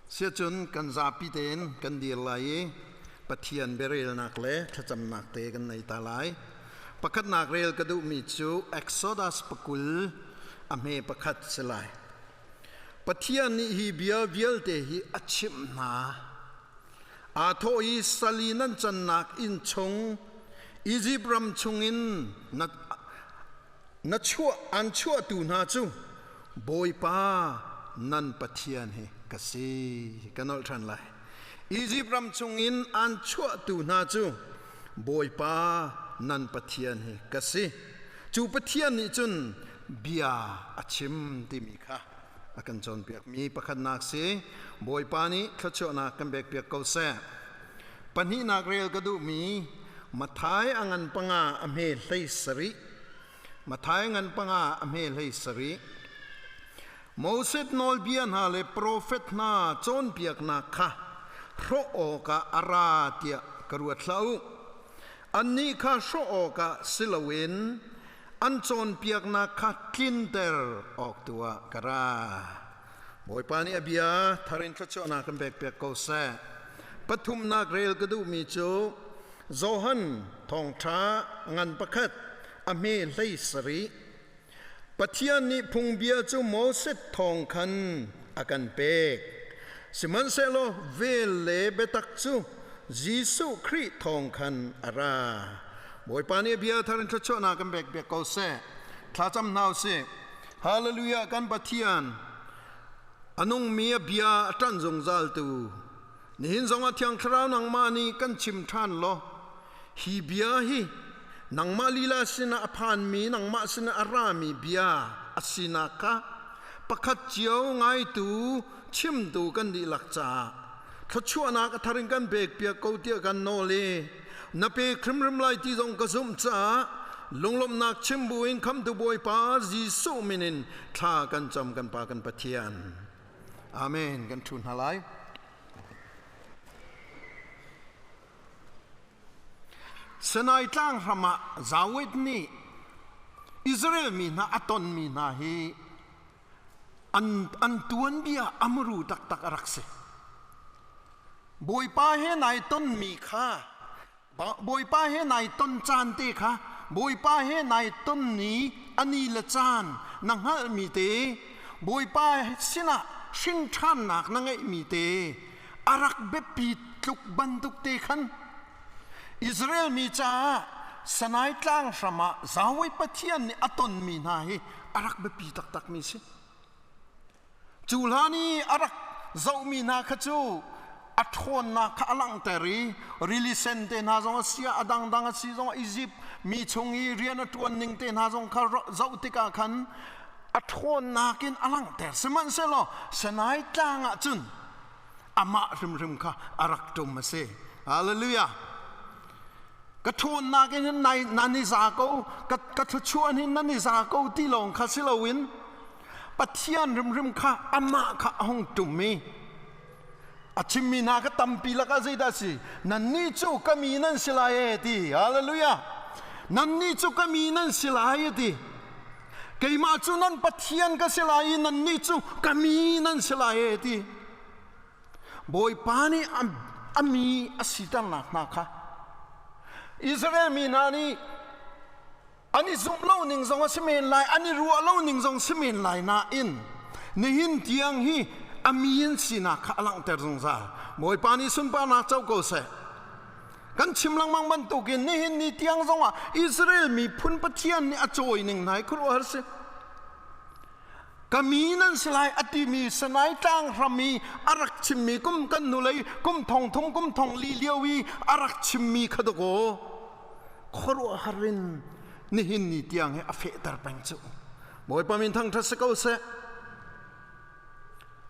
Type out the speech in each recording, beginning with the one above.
Siacun kan zapi tein kan dir lai i Pathian biarelnak le thlacamnak te kan nei ta lai. Pakhatnak rel ka duhmi cu Exodus pakul a hme pakhat si lai. Pathian nih hi bia vialte hi a chimh hna. Aa thawh i sali nan cannak inn chung Izipt ram chungin na, na chuah an chuahtu hna cu Bawipa nan Pathian hi ka si. Ka nolh ṭhan lai. Izipt ram chungin an chuahtu hna cu Bawipa nan Pathian hi ka si. Cu Pathian nih cun bia a chim timi kha a kan cawnpiakmi pakhatnak si. Bawipa nih thluachuahnak kan pekpiak ko seh. Pahnihnak rel ka duhmi Matthai a ngan panga a hme hlei sarih Matthai ngan panga a hme hlei sarih. Moses nawlbia hna le profet hna cawnpiaknak kha hrawh awkah a ra tiah ka ruat hlah u. Annih kha hrawh awkah si loin an cawnpiaknak kha tlinter awk tu ah ka ra. Bawipa nih a bia thar in thluachuahnak kan pekpiak ko seh. Pathumnak rel ka duhmi cu Johan thawngṭha ngan pakhat a hme hlei sarih. Pathian nih phungbia cu Moses thawng khan a kan pek. Sihmanhsehlaw vel le biatak cu Jesuh Khrih thawng khan a ra. Bawipa nih a bia thar in thluachuahnak kan pekpiak ko seh. Thlacam hna u sih. Hallelujah kan Pathian a nungmi a bia a ṭan zungzal tu nihin zongah Thiang Thlarau nangmah nih kan chim ṭhan law hi bia hi nangmah lila sinah a phanmi nangmah sinah a rami bia a sinak kha pakhat cio ngaitu chimtu kan dihlak caah thluachuahnak a thar in kan pekpiak ko tiah kan nawl i na pek hrimhrim lai ti zong ka zumh caah lunglawmhnak chim buin khamtu Bawipa Jesuh min in thla kan cam kan Pa kan Pathian. Amen. Kan ṭhu hna lai. Sinai tlang hram ah Zawit nih Israel mi hna a tonmi hna hi an tuanbia amru taktak a rak si. Bawipa he nai tonmi kha Bawipa he nai ton caan te kha Bawipa he nai ton ni ani le caan na hngalhmi te Bawipa sinah hrinṭhannak na ngeihmi te a rak biapi tluk bantuk te khan Israel mi caah Sanai tlang hram ah Yahweh Pathian nih a tonmi hna hi a rak biapi taktakmi si. Cu hlan i a rak zohmi hna kha cu a ṭhawnnak kha a langhter i rili sen te hna zong a si ah a dangdang a si zong Izipt mi chung i rian a ṭuan ning te hna zong kha zoh tikah khan a ṭhawnnak in a langhter. Sihmanhsehlaw Sinai tlang ah cun amah hrimhrim kha a rak ṭum a si. Hallelujah! Ka ṭhawnnak in hin nan i za ko, ka thluachuah hin nan i za ko ti lawng kha si loin Pathian hrimhrim kha amah kha a hung ṭum i a chimmi hna kha tampi lakah zeidah a si? Nannih cu ka mi nan si lai e ti. Hallelujah! Nannih cu ka mi nan si lai e ti. Keimah cu nan Pathian ka si lai i nannih cu ka mi nan si lai e ti. Bawipa nih a mi a siternak hna kha Israel mi hna nih an i zumh lo ning zong a si men lai, an i ruah lo ning zong si men lai nain nihin tiang hi a mi in sinak kha a langhter zungzal. Bawipa nih sunparnak co ko seh. Kan chim lengmang bantukin nihin ni tiang zongah Israel miphun Pathian nih a cawi ning hna hi khuaruahhar si. Ka mi nan si lai a timi Sinai tlang hram i a rak chimmi kum kan hnulei kum thong thum kum thong li lio i a rak chimmi kha dakaw khuaruahhar in nihin ni tiang hi a fehter peng cu. Bawipa min thangṭhat si ko seh.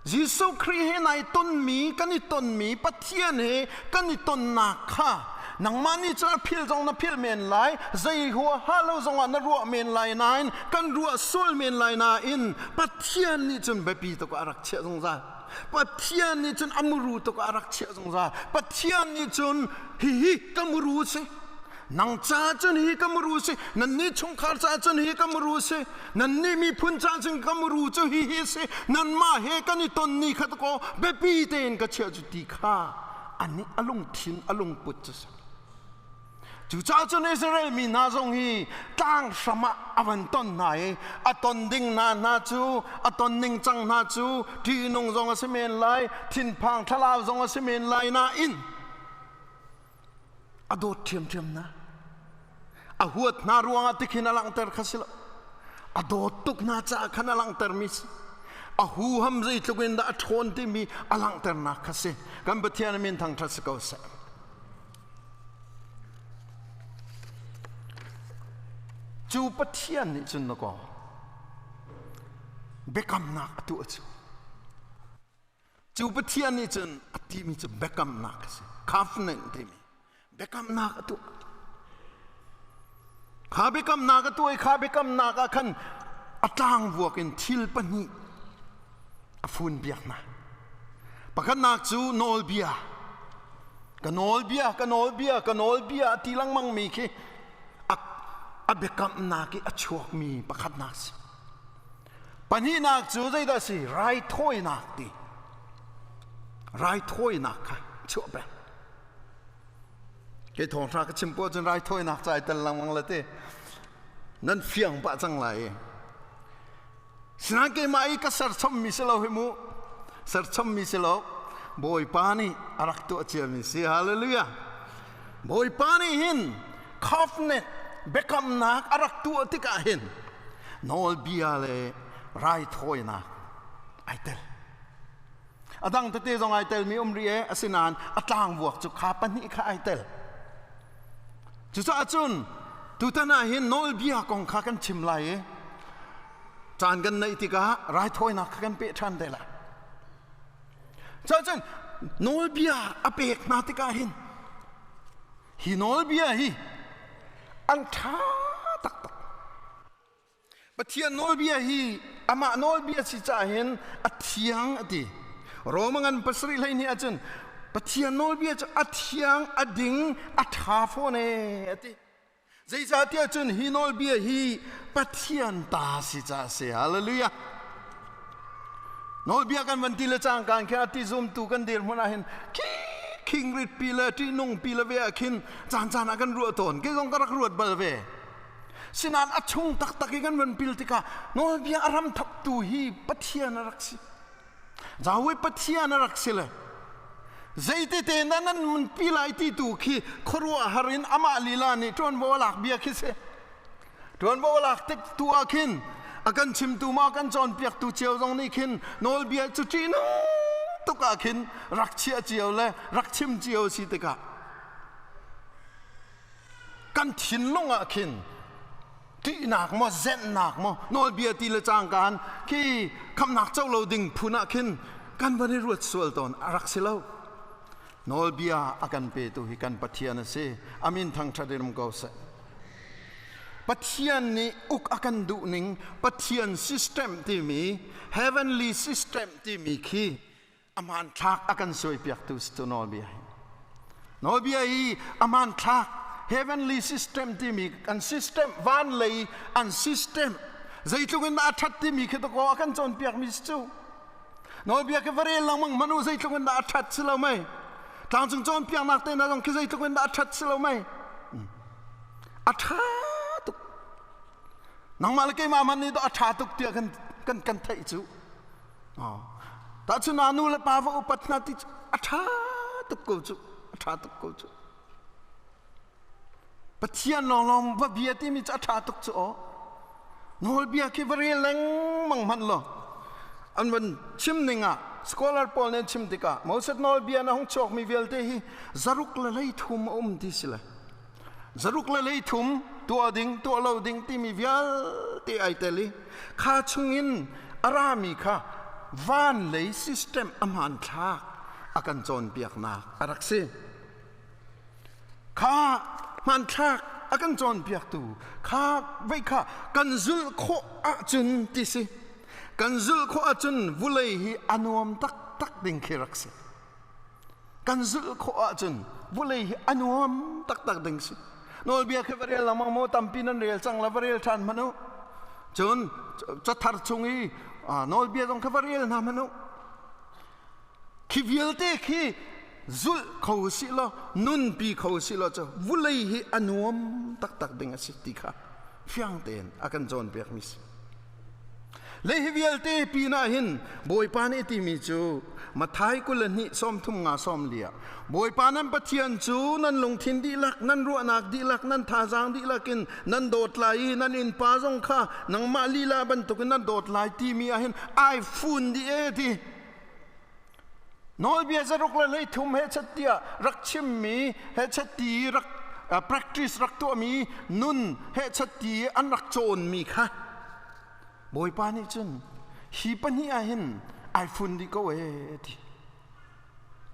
Jesuh Khrih he nai tonmi kan i tonmi Pathian he kan i tonnak kha nangmah nih cun a phil zong na phil men lai zei huaha lo zongah na ruah men lai nain kan ruah sual men lai nain Pathian nih cun biapi tuk ah a rak chiah zungzal Pathian nih cun a muru tuk ah a rak chiah zungzal Pathian nih cun hihi ka muru si. Nang ca cun hi ka muru si, nannih chungkhar ca cun hi ka muru si, nannih miphun ca cun ka muru cu hi hi si, nanmah he kan i ton ni kha kaw biapi tein ka chiah cu ti kha anih a lungthin a lungput cu si. Cucaah cun Israel mi hna zong hi tlang hram ah a van ton hna i a ton ding hna hna cu a ton ning cang hna cu ṭihnung zong a si men lai, thinphang thlalau zong a si men lai nain a dawt ṭhiamṭhiam hna. A huat hna ruangah tikhin a langhter kha si lo. A dawt tuk hna caah khan a langhtermi si. A huham zeitluk in dah a ṭhawn timi a langhternak kha si. Kan Pathian min thangṭhat si ko seh. Cu Pathian nih cun na kaw biakamnak a tuah cu. Cu Pathian nih cun a timi cu biakamnak a si. Covenant timi biakamnak a tuah. Kha biakamnak a tuah i kha biakamnak ah khan a tlangvuak in thil pahnih a fun piak hna. Pakhatnak cu nawlbia. Ka nawlbia, ka nawlbia, ka nawlbia a ti lengmang mi khi a biakamnak i a chuakmi pakhatnak si. Pahnihnak cu zeidah si? Raithawinak ti. Raithawinak kha chuah peng. Kei thawngṭha ka chim poah cun raithawinak ca i tel lengmang le te nan fiang pah cang lai. Sinain keimah i ka serchommi si lo hi mu. Serchommi si lo. Bawipa nih a rak tuah ciami si. Hallelujah. Bawipa nih hin covenant biakamnak a rak tuah tikah hin nawlbia le raithawinak ai tel. A dang tete zong ai telmi um rih e, asinain a tlangvuak cu kha pahnih kha ai tel. Cucaah cun tutan ah hin nawlbia kong kha kan chim lai i caan kan neih tikah raithawinak kha kan peh ṭhan te lai. Cuacun nawlbia a pek hna tikah hin hi nawlbia hi an ṭha taktak. Pathian nawlbia hi amah nawlbia si caah hin a thiang a ti. Roma ngan pasarih 12 ahcun Pathian nawlbia cu a thiang, a ding, a ṭha fawn ee a ti. Zeicahtiah cun hi nawlbia hi Pathian ta si caah a si. Hallelujah. Nawlbia kan van ti le cangka khin a ti zumtu kan dirhmun ah hin khi khingrit pi le ṭihnung pi le ve ah khin caan caan ah kan ruah tawn. Kei zong ka rak ruat bal ve. Sinain a chung taktak i kan van pil tikah nawlbia a ram thawktu hi Pathian a rak si. Yahweh Pathian a rak si le zeitete na nan munpi lai ti tu khi khuaruahhar in amah lila nih ṭuanvo a lak bia khi si. Ṭuanvo a lak tik tu ah khin a kan chimtu ma kan cawnpiaktu cio zong nih khin nawlbia cu ṭihnung tuk ah khin rak chiah cio le rak chim cio si tikah kan thinlung ah khin ṭihnak maw zenhnak maw nawlbia ti le cangkaan khi khamnak co lo ding phun ah khin kan van i ruat sual tawn a rak si lo. Nawlbia a kan petu hi kan Pathian a si. Amin thangṭhat in um ko seh. Pathian nih uk a kan duh ning Pathian system timi heavenly system timi khi a hmanthlak a kan suaipiaktu si cu nawlbia hi. Nawlbia hi a hmanthlak heavenly system timi an system van lei an system zeitluk in dah a ṭhat timi khi dakaw a kan cawnpiakmi si cu. Nawlbia khi va rel lengmang hmanh u zeitluk in dah a ṭhat si lo mei. Tlangcung cawnpiaknak te hna zong khi zeitluk in dah a ṭhat si lo mei. A ṭha tuk. Nangmah le keimah hmanh nih a ṭha tuk tiah kan kan kan theih cu. Tahchun ah nu le pa va upat hna ti cu a ṭha tuk ko cu. A ṭha tuk ko cu. Pathian lawnglawng va bia timi cu a ṭha tuk cu aw. Nawlbia khi va rel lengmang hmanh law an van chim ning ah scholar pawl nih an chim tikah Moses nawlbia na hung chuakmi vialte hi 303 a um ti si le 303 tuah ding tuah lo ding timi vialte ai tel i kha chungin a rami kha van lei system a hmanthlak a kan cawnpiaknak a rak si. Kha hmanthlak a kan cawnpiaktu kha vei kha kan zulh khawh ahcun ti si. Kan zulh khawh ahcun vulei hi a nuam taktak ding khi rak si. Kan zulh khawh ahcun vulei hi a nuam taktak ding si. Nawlbia khi va rel lengmang maw tampi nan rel cang la va rel ṭhan hmanh u. Cun cathar chung i nawlbia zong kha va rel hna hmanh u. Khi vialte khi zulh kho si law nunpi kho si law cu vulei hi a nuam taktak ding a si ti kha fiang tein a kan cawnpiakmi si. Le hi vialte pinah hin Bawipa nih a timi cu Matthai 22 35 sawmli ah Bawipa nan Pathian cu nan lungthin dihlak, nan ruahnak dihlak, nan thazaang dihlak in nan dawt lai i nan innpa zong kha nangmah lila bantukin nan dawt lai timi ah hin ai fun dih e ti. Nawlbia zaruk le 13 he chat tiah rak chimmi he chat ti rak practice rak tuahmi nun he chat ti an rak cawnmi kha Bawipa nih cun hi pahnih ah hin ai fun dih ko ee ti.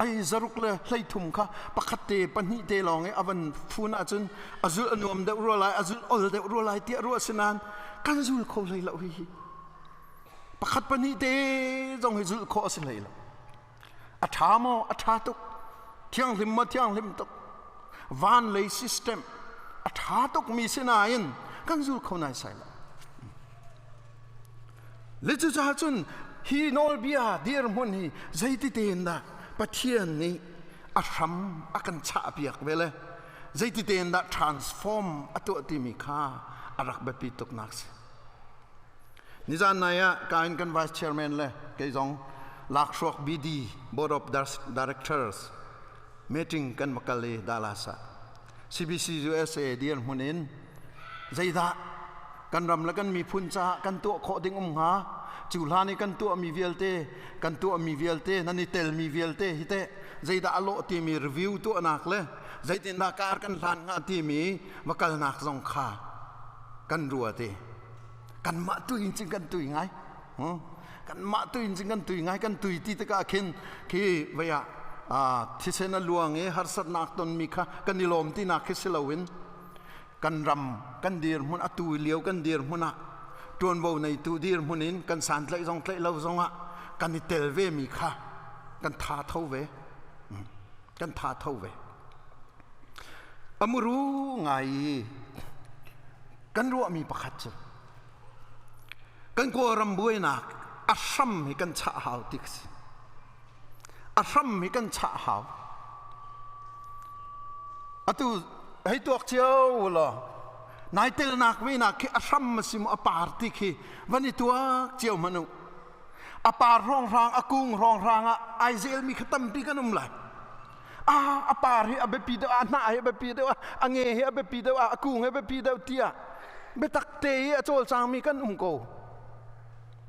Ai zaruk le 13 kha pakhat te pahnih te lawng i a van fun ahcun a zulh a nuam deuh rua lai a zulh ol deuh rua lai tiah ruah si nain kan zul kho hlei lo hihi. Pakhat pahnih te zong hi zulh khawh a si hlei lo. A ṭha maw? A ṭha tuk. Thianghlim maw? Thianghlim tuk. Van lei system a ṭha tuk mi si nain kan zul kho naisai lo. Le cucaah cun hi nawlbia dirhmun hi zeiti tein dah Pathian nih a hram a kan chahpiak ve le zeiti tein dah transform a tuah timi kha a rak biapi tuknak si. Nizan nai ah kain kan vice chairman le kei zong lakhruak BD Board of Directors meeting kan va kal i Dallas ah CBC USA dirhmun in zeidah kan ram le kan miphun caah kan tuah khawh ding um hnga cu hlan i kan tuahmi vialte kan tuahmi vialte nan i telmi vialte hi teh zeidah a lawh timi review tuahnak le zeitindah kar kan hlan hnga timi va kalnak zong kha kan ruat i kanmah tu in cun kan tui ngai kanmah tu in cun kan tui ngai kan tui ti tikah khin khi vei ah thisen a luang i harsatnak tonmi kha kan i lawm tinak khi si loin kan ram kan dirhmun atu lio kan dirhmun ah ṭuanvo neitu dirhmun in kan santlaih zong tlaih lo zongah kan i tel ve mi kha kan tha tho ve kan tha tho ve amuru ngai i kan ruahmi pakhat cu kan Kawlram buainak a hram hi kan chah hau ti si. A hram hi kan chah hau. Atu hei tuak cio law nai telnak venak khi a hram a si mu a par ti khi van i tuak cio hmanh u. A par hrawnghrang a kung hrawnghrang ah ai zelmi kha tampi kan um lai. A par hi a biapi deuh a hnah hi a biapi deuh a nge hi a biapi deuh a kung hi a biapi deuh tiah biatak te i a cawlcangmi kan um ko.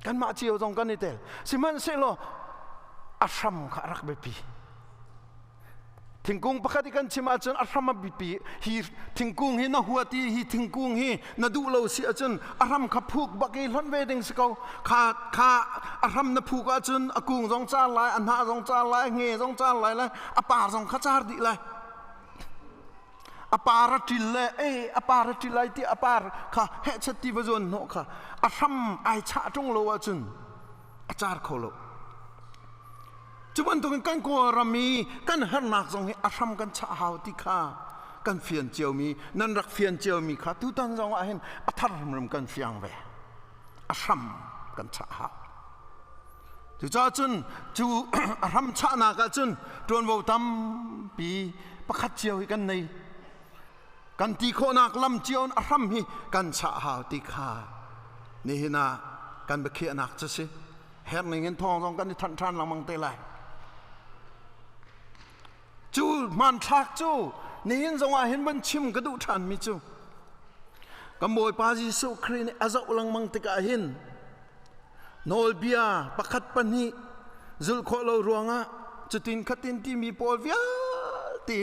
Kanmah cio zong kan i tel. Sihmanhsehlaw a hram kha a rak biapi. Thingkung pakhat i kan chim ahcun a hram a biapi. Hi thingkung hi na huat i hi thingkung hi na duh lo si ahcun a hram kha phuk bak i hlonh ve ding si ko. Kha kha a hram na phuk ahcun a kung zong car lai, a hnah zong car lai, a nge zong car lai le a par zong kha car dih lai. A par a ṭil le e a par a ṭil lai ti a par kha hehchat ti va zuan hnawh kha a hram ai chah ṭung lo ahcun a car kho lo. Cu bantukin kan Kawlram i kan harnak zong hi a hram kan chah hau ti kha kan fian ciomi nan rak fian ciomi kha tutan zong ah hin a thar hrimhrim kan fiang ve. A hram kan chah hau. Cucaah cun cu a hram chahnak ah cun ṭuanvo tampi pakhat cio hi kan nei. Kan ti khawhnak lam cio in a hram hi kan chah hau ti kha nihin ah kan biakhiahnak cu si. Herh ning in thawng zong kan i thanh ṭhan lengmang te lai. Cu hmanthlak cu nihin zong ah hin van chim ka duh ṭhanmi cu kan Bawipa Jesuh Khrih nih a zoh lengmang tikah hin nawlbia pakhat pahnih zulh khawh lo ruangah cutin khatin timi pawl vialte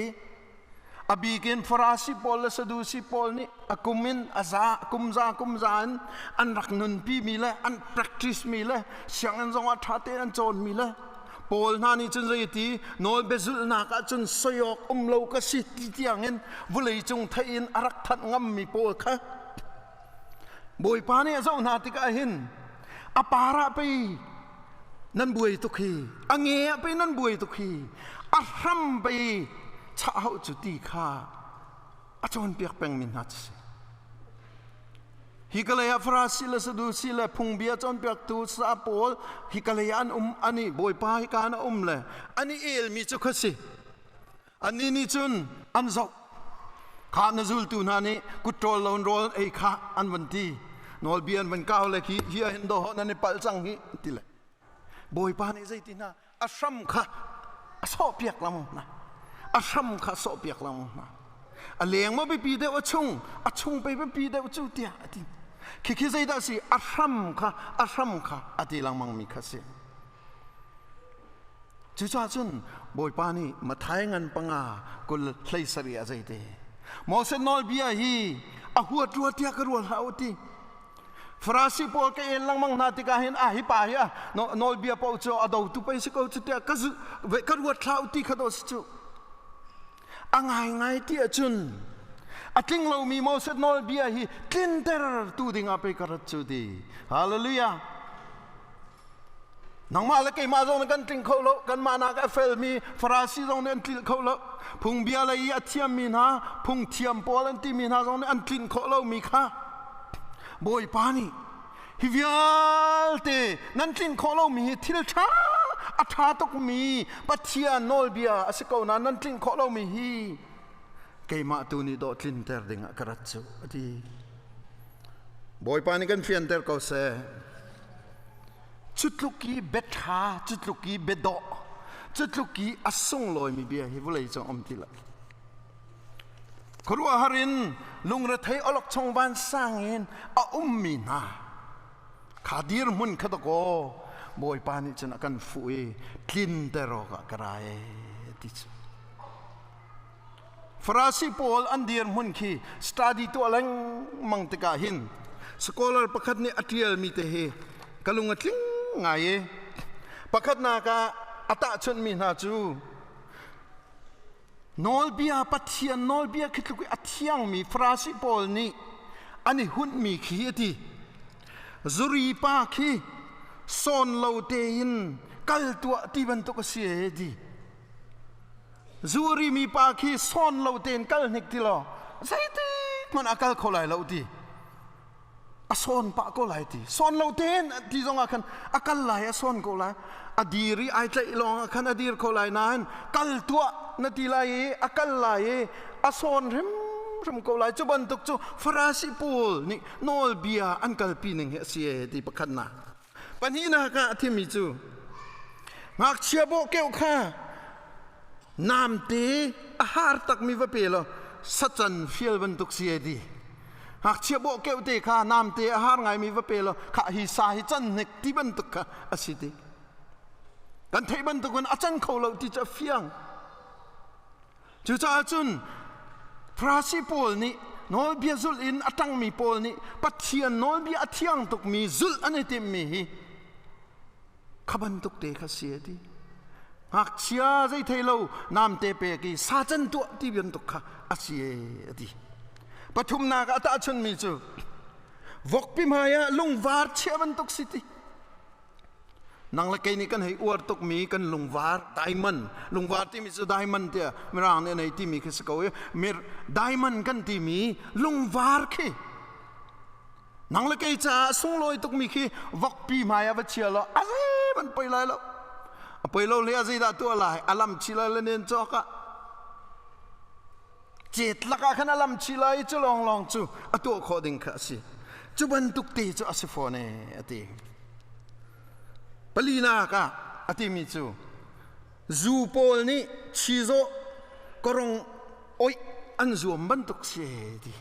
A bik in Farasi pawl le Sadusi pawl nih a kum in a za kum za kum za in an rak nunpi mi le an practice mi le sianginn zong ah ṭha tein an cawn mi le Paul hna nih cun zeiti nawlbiazulhnak ah cun soi awk um lo ka si ti tiangin vawlei cung theih in a rak thanh ngammi pawl kha Bawipa nih a zoh hna tikah hin a par ah pei nan buai tuk hi a nge ah pei nan buai tuk hi a hram pei chah hauh cu ti kha. A cawnpiak pengmi hna cu si. Hi ka lei ah Farasi le Sadusi le phungbia cawnpiaktu sa pawl hi ka lei ah an um ani Bawipa hi ka an um le ani elmi cu kha si. Annih nih cun an zoh. Kha na zultu hna nih kutṭawl lo in rawl ei kha an van ti. Nawlbia an van kau le khi hi ah hin dawh nan i palh cang hi ti le. Bawipa nih zeiti hna a hram kha a sawhpiak lengmang hna. A hram kha a sawhpiak lengmang hna. A leng ma biapi deuh a chung, a chung pei biapi deuh cu tiah a ti. Khikhi zeidah a si? A hram kha, a hram kha a ti lengmang mi kha si. Cucaah cun Bawipa nih Matthai ngan panga kul hlei sarih ah zeiti Moses nawlbia hi a huat rua tiah ka rual hlah u ti. Farasi pawl ka en lengmang hna tikah hin a hi pa hi a nawlbia paoh cu a dotu pei si ko cu tiah ka ka ruat hlah u ti kha dawh si cu. A ngaingai ti ahcun a tling lomi Moses nawlbia hi tlinter tu dingah pei ka rat cu ti. Hallelujah. Nangmah le keimah zong nih kan tling kho lo, kanmah nak a felmi Farasi zong nih an tlinh kho lo. Phungbia lei i a thiammi hna, phungthiam pawl an timi hna zong nih an tlinh khawh lomi kha Bawipa nih hi vialte nan tlinh khawh lomi hi thil ṭha a ṭha tukmi Pathian nawlbia a si ko nain nan tlinh khawh lomi hi keimah tu nih dawh tlinter dingah ka rat cu a ti. Bawipa nih kan fianter ko seh. Cu tluk i biaṭha, cu tluk i biadawh, cu tluk i a sunglawimi bia hi vawlei cung um ti lo. Khuaruahhar in lungrethei awlokchong vansang in a ummi hna kha dirhmun kha dakaw Bawipa nih cun a kan fuh i tlinter awkah ka ra ee ti cu. Farasi pawl an dirhmun khi study tuah lengmang tikah hin scholar pakhat nih a ṭialmi te hi ka lung a tling ngai i pakhatnak ah a tahchunhmi hna cu nawlbia Pathian nawlbia khi tluk i a thiangmi Farasi pawl nih an i hunhmi khi a ti zuri pa khi sawn lo tein kal tuah ti bantuk a si e ti. Zuri mi pa khi sawn lo tein kal hnik ti law zeitik hmanh a kal kho lai lo ti. A sawn pah ko lai ti. Sawn lo tein ti zong ah khan a kal lai a sawn ko lai. A dir i ai tlaih lawng ah khan a dir kho lai nain kal tuah na ti lai i a kal lai i a sawn hrimhrim ko lai. Cu bantuk cu Farasi pawl nih nawlbia an kalpi ning hi a si e ti pakhatnak. Pahnihnak ah a thimi cu ngakchia bawhkeuh kha namte a har takmi va pe law sacan fial bantuk si ai ti. Ngakchia bawhkeuh te kha namte a har ngaimi va pe law khah hi sa hi can hnik ti bantuk kha a si ti. Kan theih bantukin a can kho lo ti cu a fiang. Cucaah cun Farasi pawl nih nawlbia zulh in a ṭangmi pawl nih Pathian nawlbia a thiang tukmi zulh an i timhmi hi kha bantuk te kha si a ti. Ngakchia zei thei lo namte pek i sa can tuah ti bantuk kha a si a ti. Pathumnak ah a tahchunmi cu vokpi hmai ah lungvar chiah bantuk si ti. Nang le kei nih kan hei uar tukmi kan lungvar diamond lungvar timi cu diamond tiah mirang nih an hei timi khi si ko i mir diamond kan timi lungvar khi nang le kei caah sunglawi tukmi khi vokpi hmai ah va chia law a zei man poi lai lo a poi lo le a zeidah tuah lai a lam chi lai le nen cawk ah cet lakah khan a lam chi lai i cu lawnglawng cu a tuah khawh ding kha a si cu bantuk te cu a si fawn e a ti palinak ah a timi cu zu pawl nih chizawh korong oih an zuam bantuk si ti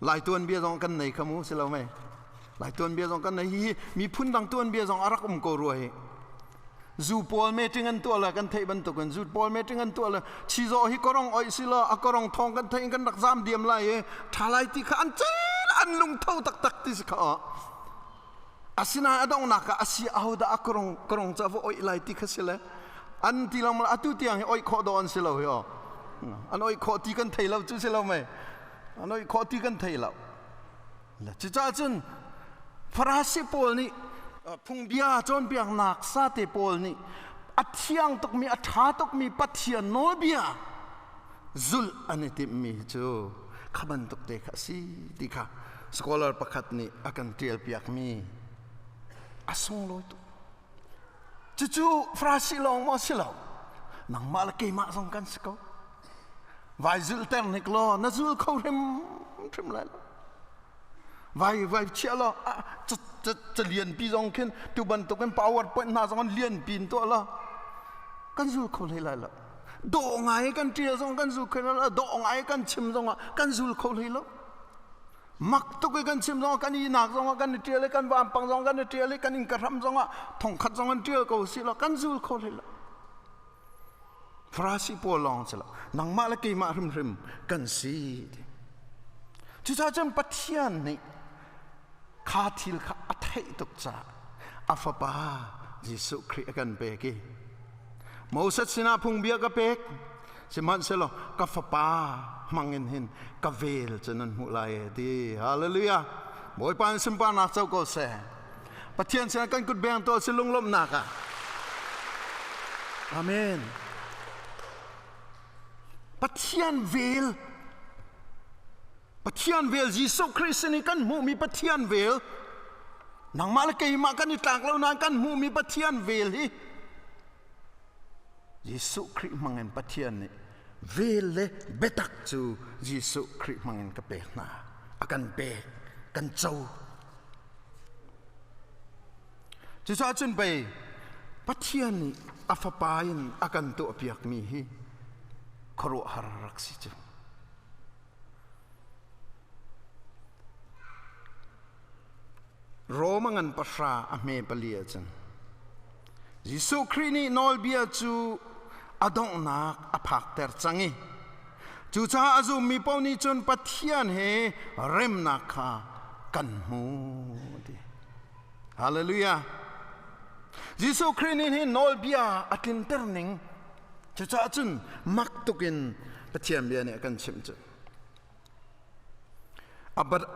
lai tuanbia zong kan nei kha mu si lo mei lai tuanbia zong kan nei hi miphun dang tuanbia zong a rak um ko rua hi Zu pawl meeting an tuah le kan theih bantukin zu pawl meeting an tuah le chizawh hi korong oih si law a korong thawng kan theih in kan rak zam diam lai i ṭha lai ti kha an cel an lungtho taktak ti si kha aw asinain a donghnak ah a si ahodah a korong korong cu a va oih lai ti kha si le an ti lo atu tiang hi oih khawh dawh an si lo hi aw an oih khawh ti kan thei lo cu si lo mei an oih khawh ti kan thei lo Cucaah cun Farasi pawl nih phungbia cawnpiaknak sate pawl nih a thiang tukmi a ṭha tukmi Pathian nawlbia Zulh an i timhmi cu kha bantuk te kha a si ti kha scholar pakhat nih a kan ṭialpiakmi a sunglawi tuk. Cucu Farasi lawng maw si lo, nangmah le keimah zong kan si ko. Vai zulhter hnik law na zul kho hrimhrim lai lo. Vai vai chiah law ca lianpi zong khin tu bantukin PowerPoint hna zong lianpi in tuah law kan zul kho hlei lai lo. Dawh ngai kan ṭial zong kan zul kho lo, dawh ngai kan chim zongah kan zul kho hlei lo. Mak tuk i kan chim zongah kan ihnak zongah kan i ṭial i kan vampang zong kan i ṭial i kan innka hram zongah thongkhat zong an ṭial ko si lo, kan zul kho hlei lo. Farasi pawl lawng si lo, nangmah le keimah hrimhrim kan si. Cucaah cun Pathian nih kha thil kha a theih tuk caah a fapa Jesuh Khrih a kan pek i Moses sinah phungbia ka pek, sihmanhsehlaw ka fapa hmangin hin ka vel cu nan hmuh lai e ti. Hallelujah. Bawipa in sunparnak co ko seh. Pathian sinah kan kut beng tuah si lunglawmhnak ah. Amen. Pathian vel, Pathian vel, Jesuh Khrih sin i kan hmuhmi Pathian vel, nangmah le keimah kan i tlak lo nain kan hmuhmi Pathian vel hi Jesuh Khrih hmangin Pathian nih vel le biatak cu Jesuh Khrih hmangin ka pek hna, a kan pek, kan co. Cucaah cun pei Pathian nih a Fapa in a kan tuahpiakmi hi khuaruahhar rak si cu. Rome a ngan pahra a hme pali ahcun Jesuh Khrih nih nawlbia cu a donghnak a phakter cang i cucaah a zummi paoh nih cun Pathian he remnak kha kan hmu ti. Hallelujah. Jesuh Khrih nih hin nawlbia a tlinter ning cucaah cun mak tukin Pathian bia nih a kan chimh cu.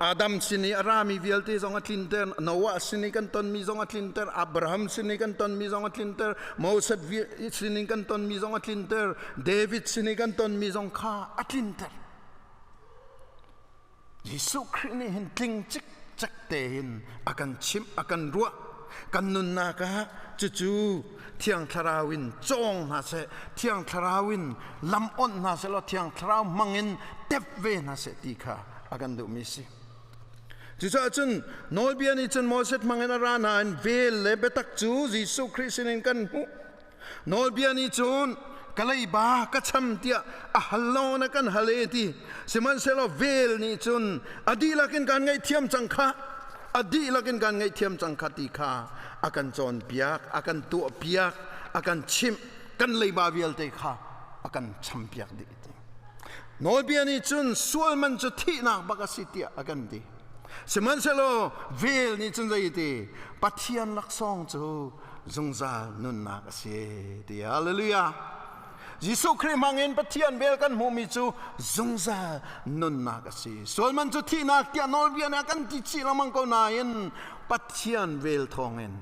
Adam sin i a rami vialte zong a tlinter, Noah sin i kan tonmi zong a tlinter, Abraham sin i kan tonmi zong a tlinter, Moses sin i kan tonmi zong a tlinter, David sin i kan tonmi zong kha a tlinter. Jesuh Khrih nih hin tling cikcek tein a kan chimh, a kan ruah. Kan nunnak ah cucu Thiang Thlarau in cawng hna seh, Thiang Thlarau in lam onh hna seh law Thiang Thlarau hmang in tep ve hna seh ti kha a kan duhmi si. Cucaah cun nawlbia nih cun Moses hmang in a ra nain vel le biatak cu Jesuh Khrih sinin kan hmuh. Nawlbia nih cun ka leiba ka cham tiah a hal lo na kan hal e ti. Sihmanhsehlaw vel nih cun a dihlak in kan ngaihthiam cang kha, a dihlak in kan ngaihthiam cang kha ti kha a kan cawnpiak, a kan tuahpiak, a kan chimh, kan leiba vialte kha a kan champiak dih ti. Nawlbia nih cun sual man cu thihnak bak a si tiah a kan ti. Sihmanhsehlaw vel nih cun zei ti Pathian laksawng cu zungzal nunnak a si ti. Hallelujah. Jesuh Khrih hmangin Pathian vel kan hmuhmi cu zungzal nunnak a si. Sual man cu thihnak tiah nawlbia nih a kan ti chih lengmang ko nain Pathian vel thawngin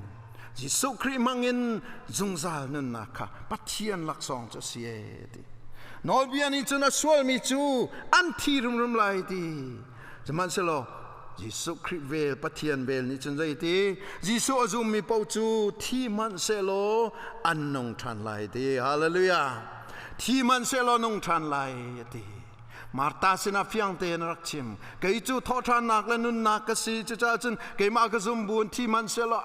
Jesuh Khrih hmangin zungzal nunnak kha Pathian laksawng cu a si e ti. Nawlbia nih cun a sualmi cu an thi rumrum lai ti. Sihmanhsehlaw Jesuh Khrih vel, Pathian vel nih cun zeiti Jesuh a zummi paoh cu thi hmanh sehlaw an nung ṭhan lai ti. Hallelujah. Thi hmanh sehlaw nung ṭhan lai a ti. Martha sinah fiang tein a rak chim. Kei cu thawhṭhannak le nunnak ka si. Cucaah cun keimah ka zum buin thi hmanh sehlaw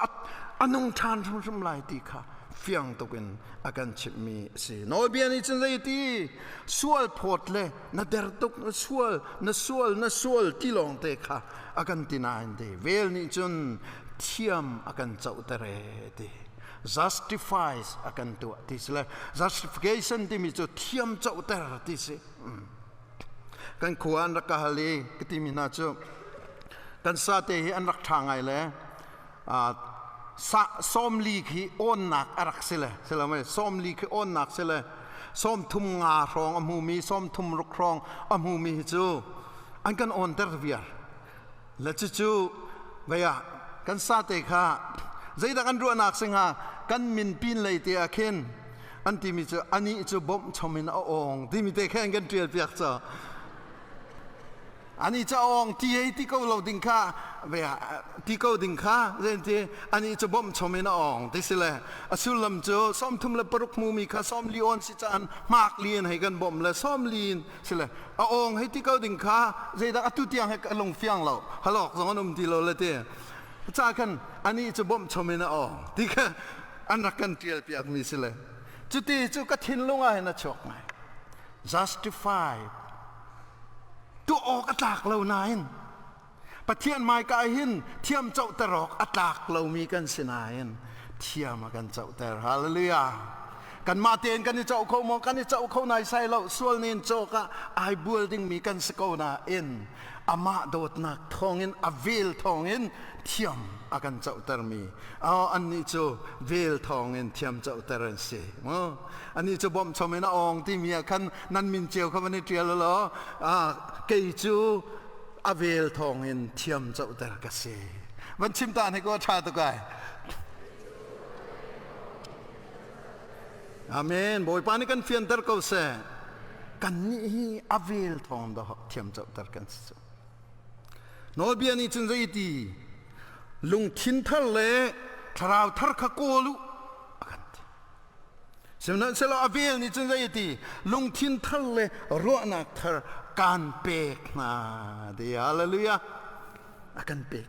a nung ṭhan hrimhrim lai ti kha fiang tuk in a kan chimhmi a si. Nawlbia nih cun zeiti sual phawt le na der tuk, na sual, na sual, na sual ti lawng te kha a kan ti nain ti vel nih cun thiam a kan cohter e ti, justifies a kan tuah ti si le justification timi cu thiam cohter ti si. Kan khua an rak ka hal i ka timi hna cu kan sate hi an rak ṭha ngai le 40 khi awnnak a rak si le si lo mei, 40 khi awnnak si le 35 hrawng a hmumi, 36 hrawng a hmumi hi cu an kan awnter viar le cucu vei ah kan sate kha zeidah kan ruahnak si hnga? Kan min pin lei te ah khin An timi cu anih cu bawmh chom in a awng timi te kha an kan ṭial piak ca. Ani cu awng ti ei ti ko lo ding kha ti ko ding kha ti ani cu bawmh chom in a awng ti si le a sullam cu 36 hmumi kha 40 on si caan hmak li in hei kan bawmh le 40 in si le a awng hei ti ko ding kha zeidah atu tiang he ka lung fiang lo halok zong an um ti lo le ti ca khan ani cu bawmh chom in a awng ti kha an rak kan tial piak mi si le cuti cu ka thinlung ah hin a chuak ngai. Justify tuah awk a tlak lo nain Pathian hmaika hin thiam cohter awk a tlak lomi kan si nain thiam a kan cohter. Hallelujah. Kanmah tein kan i coh kho maw? Kan i coh kho naisai lo. Sual nin cawk ah ai bual dingmi kan si ko nain amah dawtnak thawngin a vel thawngin thiam a kan cohtermi. Oh, annih cu vel thawngin thiam cohter an si. Anih cu bawmh chom in a awng timi ah khan nan min cio kha van i ṭial law kei cu a vel thawngin thiam cohter ka si. Van chim ta hnik aw ṭha tuk ai. Amen. Bawipa nih kan fianter ko seh. Kannih hi a vel thawng dah thiam cohter kan si cu. Nawlbia nih cun zei ti lungthin thar le thlarau thar kha kawl u a kan ti. Sihmanhsehlaw a vel nih cun zei a ti? Lungthin thar le ruahnak thar kaan pek hna ti. Hallelujah. A kan pek.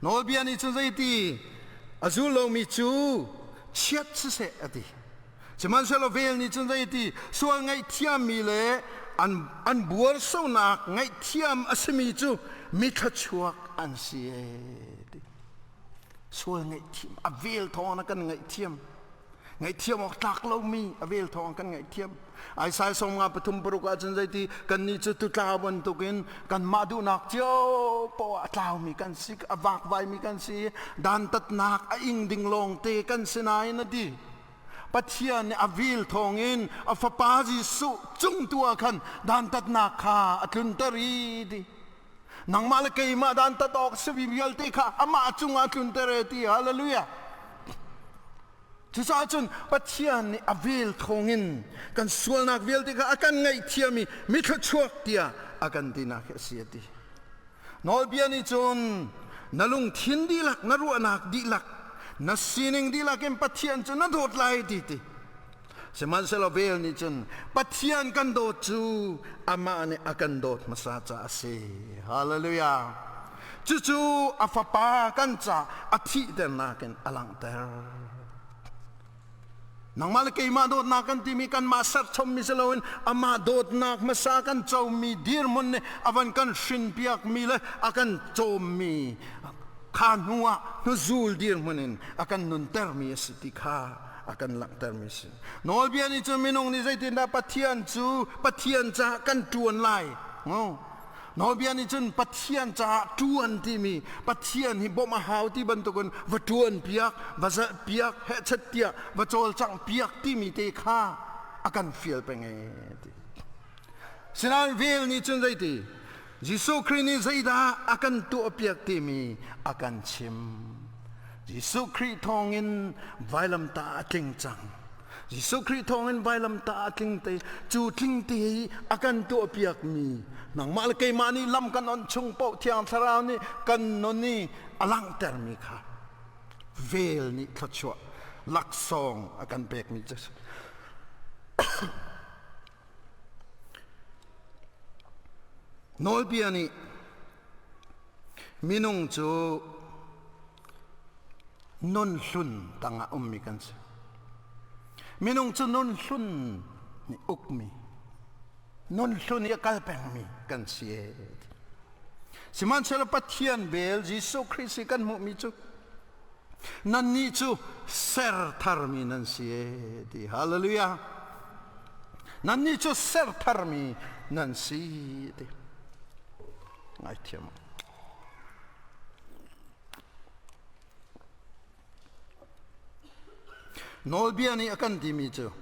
Nawlbia nih cun zei ti? A zul lomi cu chiat siseh a ti. Sihmanhsehlaw vel nih cun zei ti? Sual ngaihthiammi le an, an buarsonak ngaihthiam a simi cu mithluachuak an si e ti. Sual ngaihthiam, a vel thawng na kan ngaihthiam. Ngaihthiam awk tlak lomi a vel thawng kan ngaihthiam. Isaiah 53 ahcun zeiti kannih cu tutlau bantukin kanmah duhnak cio poah a tlaumi kan si, a vakvaimi kan si, dantatnak a ing ding lawngte kan si nain a ti. Pathian nih a vil thawngin a fapa Jesuh cung tu ah khan dantatnak kha a tlunter i ti. Nangmah le keimah dantat awk si vialte kha amah cungah tlunter e ti. Hallelujah. Cucaah cun Pathian nih a vel thawngin kan sualnak vialte kha a kan ngaihthiam i mithluachuak tiah a kan tinak hi a si a ti. Nawlbia nih cun na lungthin dihlak, na ruahnak dihlak, na sining dihlak in Pathian cu na dawt lai ti ti. Sihmanhsehlaw vel nih cun Pathian kan dawt cu amah nih a kan dawt hmasa caah a si. Hallelujah. Cucu a fapa kan ca a thihternak in a langhter. Nangmah le keimah dawtnak kan timi kanmah serchommi si loin amah dawtnak hmasa kan comi dirhmun nih a van kan hrinpiakmi le a kan cawmmi kha hnu ah hnuzul dirhmun in a kan nuntermi a si ti kha a kan langhtermi a si. Nawlbia nih cun minung nih zeitindah Pathian cu Pathian caah kan ṭuan lai. Nawlbia nih cun Pathian caah ṭuan timi Pathian hi bawmh a hau ti bantukin va ṭuan piak, va zalh piak, hehchet tiah va cawlcangh piak timi te kha a kan fial peng ee ti. Sinain vel nih cun zeiti? Jesuh Khrih nih zeidah a kan tuahpiak timi a kan chim. Jesuh Khrih thawngin vailamtah a tling cang. Jesuh Khrih thawngin vailamtah a tling te cu tling te i a kan tuahpiakmi nangmah le keimah nih lam kan onh chung paoh Thiang Thlarau nih kan nun i a langhtermi kha vel nih thluachuah laksawng a kan pekmi cu Nawlbia nih minung cu nun hlun tangah ummi kan si. Minung cu nun hlun nih ukmi, nun hlun i a kal pengmi kan si. Sihmanhsehlaw Pathian bel Jesuh Khrih si kan hmuhmi cu nannih cu ser tharmi nan si ti. Hallelujah. Nannih cu ser tharmi nan si ti. Ngaithiam. Nawlbia nih a kan timi cu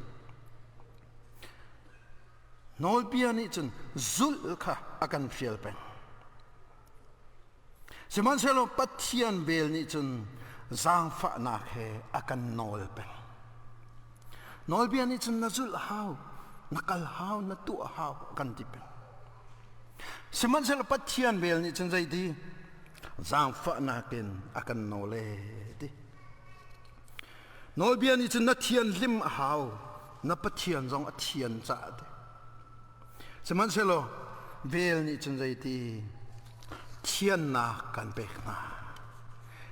nawlbia nih cun zulh kha a kan fial peng. Sihmanhsehlaw Pathian vel nih cun zaangfahnak he a kan nawl peng. Nawlbia nih cun na zulh hau, na kal hau, na tuah hau kan ti peng. Sihmanhsehlaw Pathian vel nih cun zeiti? Zaangfahnak in a kan nawl e ti. Nawlbia nih cun na thianhlim a hau, na Pathian zong a thian caah ti. Sihmanhsehlaw vel nih cun zeiti? Thiannak kan pek hna.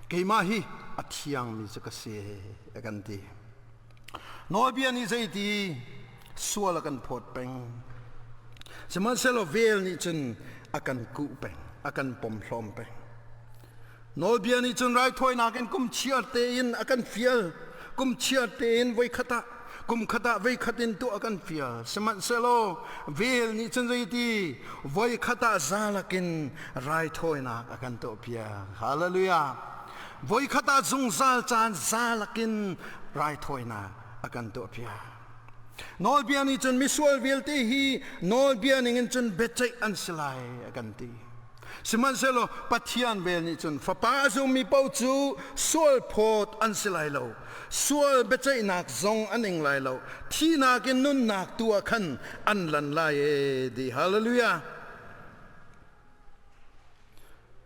Keimah hi a thiangmi cu ka si a kan ti. Nawlbia nih zeiti sual a kan phawt peng. Sihmanhsehlaw vel nih cun a kan kuh peng, a kan pomhlawm peng. Nawlbia nih cun raithawinak in kum chiar tein a kan fial. Kum chiar tein voikhat ah kum khat ah voikhat in tuah a kan fial. Sihmanhsehlaw vel nih cun zeiti voikhat ah zalak in raithawinak a kan tuahpiak. Hallelujah. Voikhat ah zungzal caan zalak in raithawinak a kan tuahpiak. Nawlbia nih cun misual vialte hi nawlbia ningin cun biaceih an si lai a kan ti. Sihmanhsehlaw Pathian vel nih cun fapa a zummi paoh cu sual phawt an si lai lo. Sual biaceihnak zong an ing lai lo. Thihnak in nunnak tu ah khan an lan lai e di. Hallelujah.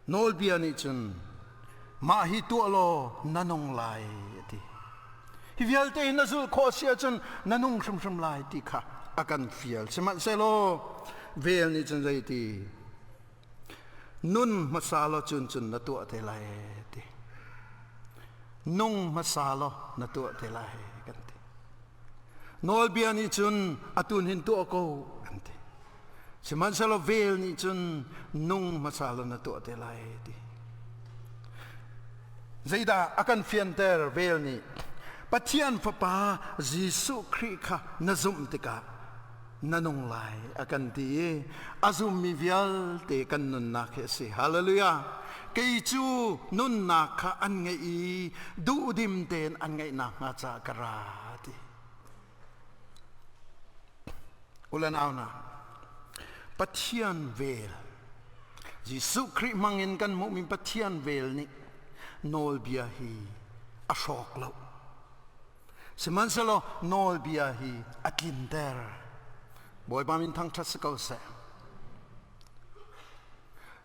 Nawlbia nih cun mah hi tuah law na nung lai a ti. Hi vialte hi na zulh khawh si ahcun na nung hrimhrim lai ti kha a kan fial. Sihmanhsehlaw vel nih cun zeiti nun hmasa law cun cun na tuah te lai ti. Nung hmasa law na tuah te lai kan ti. Nawlbia nih cun atun hin tuah ko an ti. Sihmanhsehlaw vel nih cun nung hmasa law na tuah te lai ti. Zeidah a kan fianter vel nih? Pathian Fapa Jesuh Khrih kha na zumh tikah na nung lai a kan ti i a zummi vialte kan nunnak hi a si. Hallelujah! Kei cu nunnak kha an ngeih i duhdim tein an ngeih nakhnga caah ka ra ti. Ulan auna Pathian vel Jesuh Khrih hmangin kan hmuhmi Pathian vel nih nawlbia hi a hrawk lo. Sihmanhsehlaw nawlbia hi a tlinter. Bawipa min thangṭhat si ko seh.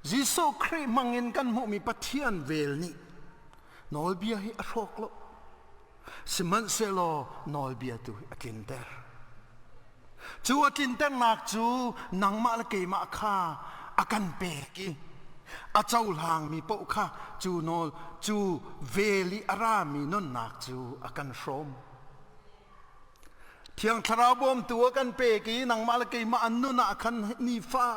Jesuh Khrih hmangin kan hmuhmi Pathian vel nih nawlbia hi a hrawk lo. Sihmanhsehlaw nawlbia tu hi a tlinter. Cu a tlinternak cu nangmah le keimah kha a kan pek i a cohlangmi paoh kha cu nawl cu vel i a rami nunnak cu a kan hrawm. Thiang Thlarau bawmtu a kan pek i nangmah le keimah an nun ah khan nifa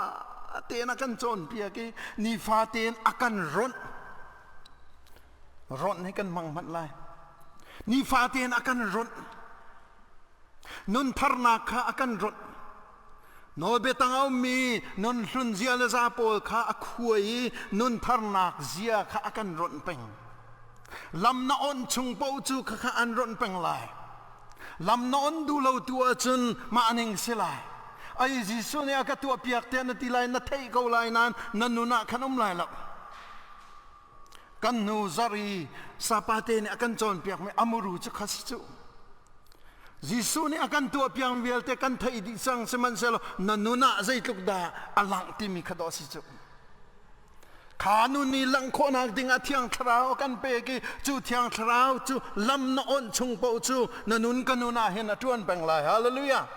tein a kan cawnpiak i nifa tein a kan ronh. Ronh hi kan hmang hmanh lai. Nifa tein a kan ronh. Nuntharnak kha a kan ronh. Nawlbia tang a ummi nun hlun zia le za pawl kha a khuai i nuntharnak zia kha a kan ronh peng. Lam na onh chung paoh cu khakha an ronh peng lai. Lam na on duh lo tu ahcun mah ning si lai. Ai Jesuh nih a ka tuahpiak tiah na ti lai na theih ko lai nain na nun ah khan um lai lo. Kan hnu zarh i sapate nih a kan cawnpiakmi amuru cu kha si cu. Jesuh nih a kan tuahpiak vialte kan theih dih cang sihmanhsehlaw na nun ah zeitluk dah a langh timi kha dawh si cu. Kha nun i langh khawhnak dingah Thiang Thlarau a kan pek i cu Thiang Thlarau cu lam na onh chung paoh cu na nun ka nun ah hin a ṭuan peng lai. Hallelujah!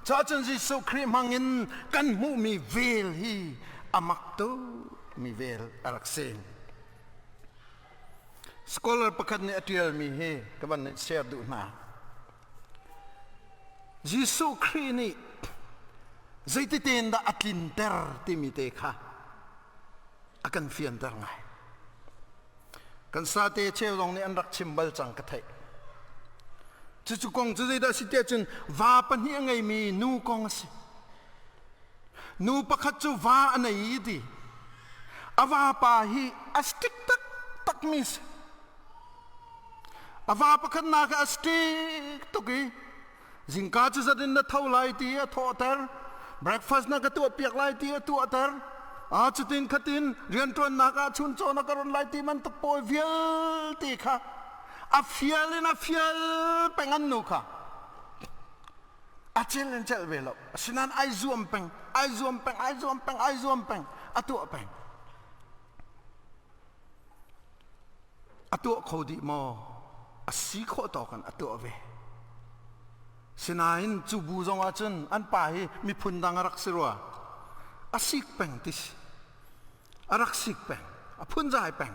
Cacun Jesuh Khrih hmangin kan hmuhmi vel hi a mak tuk mi vel a rak si. Scholar pakhat nih a ṭialmi hi ka van share duh hna. Jesuh Khrih nih zeititein dah a tlinter timi te kha a kan fianter ngai. Kan sate cheu zong nih an rak chim bal cang ka theih. Cucu kong cu zeidah si tiah cun va pahnih a ngeimi nu kong a si. Nu pakhat cu va a nei i ti. A vapa hi a strict taktak mi si. A va pakhatnak ah a strict tuk i zingka cu zat in na tho lai ti a thawhter. Breakfast na ka tuahpiak lai ti a tuahter. A cutin khatin rianṭuannak ah chuncaw na ka ron lai ti bantuk pawl vialte kha a fial in a fial peng an nu kha. A cel in celh ve lo. Asinain ai zuam peng, ai zuam peng, ai zuam peng, ai zuam peng, a tuah peng. A tuah kho dih maw? A si khawh tawk in a tuah ve. Sinain cu bu zong ah cun an pa hi miphun dang a rak si rua. A sik peng ti si. A rak sik peng. A phunzai peng.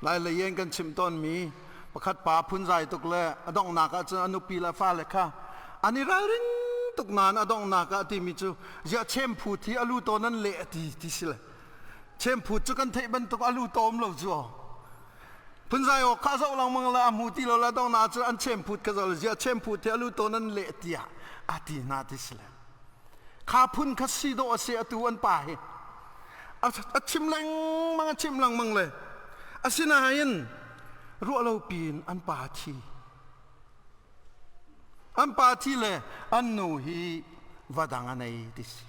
Lai lei in kan chim tawnmi pakhat pa phunzai tuk le a donghnak ah cun a nupi le a fale kha an i ralring tuk nain a donghnak ah a timi cu ziah chemphu thi a lu tawn an leh a ti ti si le chemphu cu kan theih bantuk a lu tawm lo cu aw phunzai awk kha zoh lengmang le a hmu ti lo le donghnak cu an chemphut kha zoh le ziah chemphut thi a lu tawn an leh tiah a ti hna ti si le kha phun kha si dawh a si atu an pa hi a chim lengmang a chim lengmang le asinain ruah lo piin an pa thi an pa thi le an nu hi va dang a nei ti si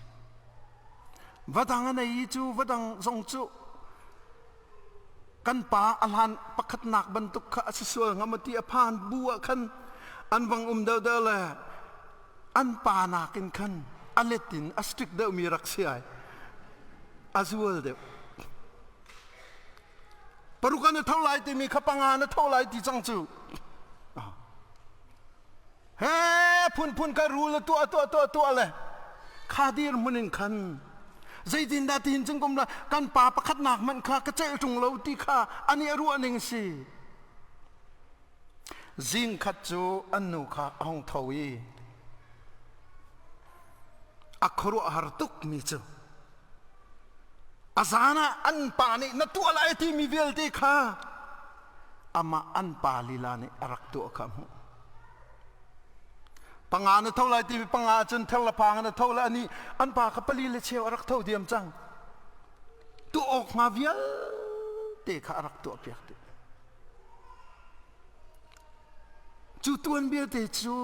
Va dang a nei i cu va dang zong cu kan pa a hlan pakhatnak bantuk kha a si sual hnga maw ti a phan bu ah khan an vang um deuhdeuh le an pa nakin khan a let in a strict deuhmi rak si ai a zual deuh paruk an tho lai timi kha panga na tho lai ti cang cu He phunphun ka rul tuah tuah tuah tuah le kha dir hmun in khan zeitindah tihin cun kum la kan pa pakhatnak hmanh kha ka celh ṭung lo ti kha ani a ruah ning si. Zing khat cu an nu kha a hung tho i a khuaruahhar tuk mi cu a zan ah an pa nih na tuah lai timi vialte kha amah an pa lila nih a rak tuah kha a hmuh. Panga na tho lai ti panga cun ther le phang na tho le ani an pa kha pali le cheu a rak tho diam cang. Tu awk hnga vialte kha a rak tuah piak dih. Cu tuan vialte cu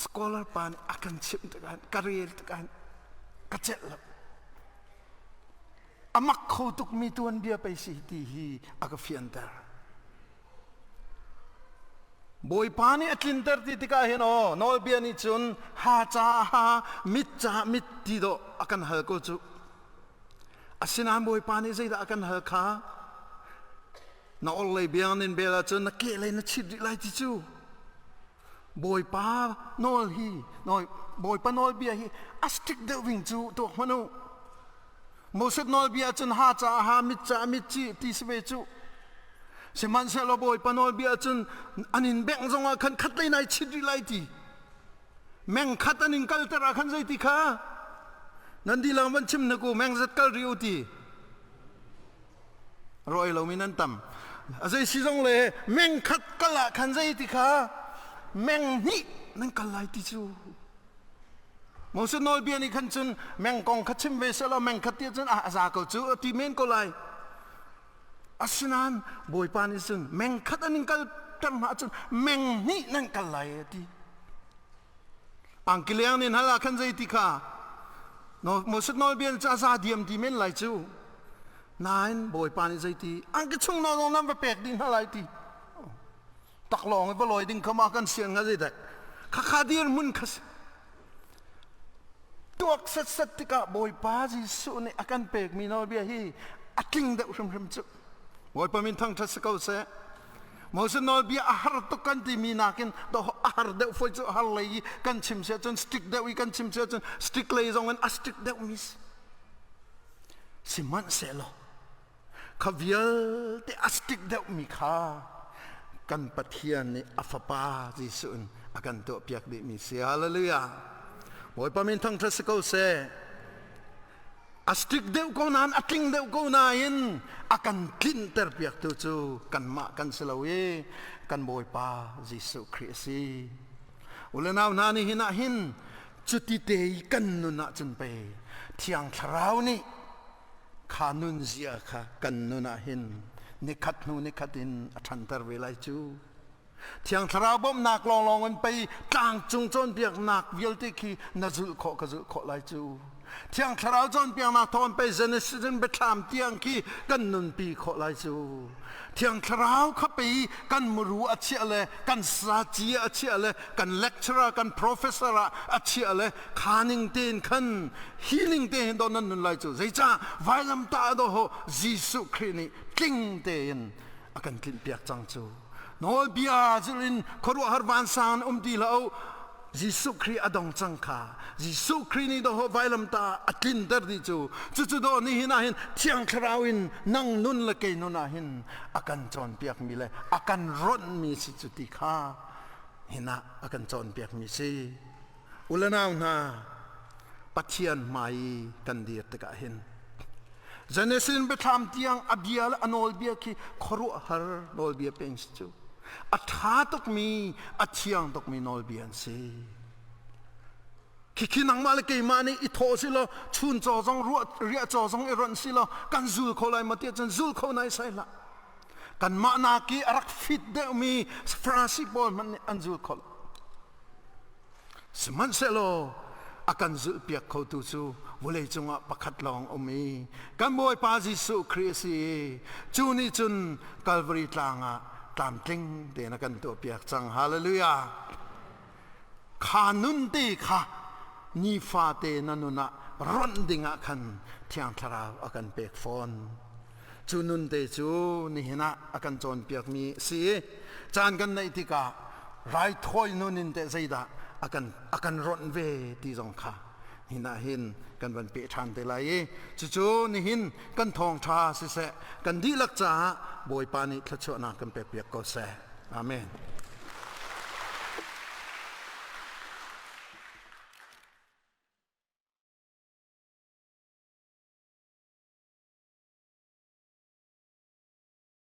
scholar pa nih a kan chimh tikah ka rel tikah ka celh lo. A mak kho tukmi tuanbia pei si ti hi a ka fianter. Bawipa nih a tlinter ti tikah hin aw nawlbia nih cun ha ca ha mit ca mit ti dawh a kan hal ko cu. Asinain Bawipa nih zeidah a kan hal kha na orhlei biang nin bel ahcun na kehlei na chit rih lai ti cu. Bawipa nawl hi Bawipa nawlbia hi a strict deuh ving cu tuak hmanh u. Moses nawlbia cun ha caah ha, mit caah mit ci ti si ve cu. Sihmanhsehlaw Bawipa nawlbia cun an in bengh zongah khan khatlei nai chit rih lai ti. Meng khat an in kalter ah khan zeiti kha? Nan dilang van chim na ku meng zat kal rih u ti. Roi lomi nan tam. A zei si zong le meng khat kal ah khan zeiti kha? Meng hnih nan kal lai ti cu. Moses nawlbia nih khan cun meng kong kha chim ve sehlaw meng khat ti cun a za ko cu a ti men ko lai. Asinain Bawipa nih cun meng khat an in kal ter hna ahcun meng hnih nan kal lai a ti. Angki leng nih hal ah khan zei ti kha Moses nawlbia nih cun a za diam ti men lai cu. Nain Bawipa nih zei ti angki chung nawl zong nan va pek dih hna lai ti. Taklawng i va lawi ding kha ma kan sian hnga zeidah khakha dirhmun kha si tuak setset tikah Bawipa Jesuh nih a kan pekmi nawlbia hi a tling deuh hrimhrim cu Bawipa min thangṭhat si ko seh Moses nawlbia a har tuk kan timi nakin a har deuh foi cu har lei i kan chim si ahcun strict deuh i kan chim si ahcun strict lei zong in a strict deuh mi si sihmanhsehlaw Kha vialte a stick deuhmi kha kan Pathian nih a Fapa Jesuh in a kan tuahpiak dihmi si. Hallelujah. Bawipa min thangṭhat si ko seh. A stick deuh ko nain a tling deuh ko nain a kan tlinter piaktu cu kanmah kan si lo i kan Bawipa Jesuh Khrih a si. U le nau hna nih hin ah hin cuti te i kan nun ahcun pei Thiang Thlarau nih kha nunzia kha kan nun ah hin nikhat hnu nikhat in a ṭhanter ve lai cu. Thiang Thlarau bawmhnak lawnglawng in pei tlangcung cawnpiaknak vialte khi na zulh khawh ka zulh khawh lai cu. Thiang Thlarau cawnpiaknak thawng pei Genesis in Biathlam tiang khi kan nunpi khawh lai cu. Thiang Thlarau kha pei kan muru a chiah le kan saci a chiah le kan lecturer kan professor ah a chiah le khaning tein khan healing te hin do nan nun lai cu. Zeicah vailamtah do ho Jesuh Khrih nih tling tein a kan tlinh piak cang cu. Nawlbia zulh in khuaruahhar vansang um ti lo. Jesuh Khrih a dong cang kha. Jesuh Khrih nih dawh vailamtah a tlinter dih cu. Cucu dawh nihin ah hin Thiang Thlarau in nang nun le kei nun ah hin a kan cawnpiakmi le a kan ronhmi si cu ti kha hin ah a kan cawnpiakmi si. U le nau hna, Pathian hmai i kan dir tikah hin Genesis biathlam tiang a bia le a nawlbia khi khuaruahhar nawlbia peng si cu. A ṭha tukmi, a thiang tukmi nawlbia an si. Khikhi nangmah le keimah nih i thawh si law chun caw zong riah caw zong i ronh si law kan zul kho lai maw tiah cun zul kho nai sai hlah. Kanmah naki a rak fit deuhmi Farasi pawl hmanh nih an zul kho lo. Sihmanhsehlaw a kan zulhpiak khotu cu vawlei cungah pakhat lawng um i kan Bawipa Jesuh Khrih a si i cu nih cun Calvary tlang ah tlamtling tein a kan tuahpiak cang. Hallelujah! Kha nun te kha nifate na nun ah ronh dingah khan Thiang Thlarau a kan pek fawn. Cu nun te cu nihin ah a kan cawnpiakmi a si i caan kan neih tikah raithawi nun in teh zeidah a kan ronh ve ti zong kha hin ah hin kan van peh ṭhan te lai i cucu nihin kan thawngṭha siseh kan dihlak caah Bawipa nih thluachuahnak kan pekpiak ko seh. Amen.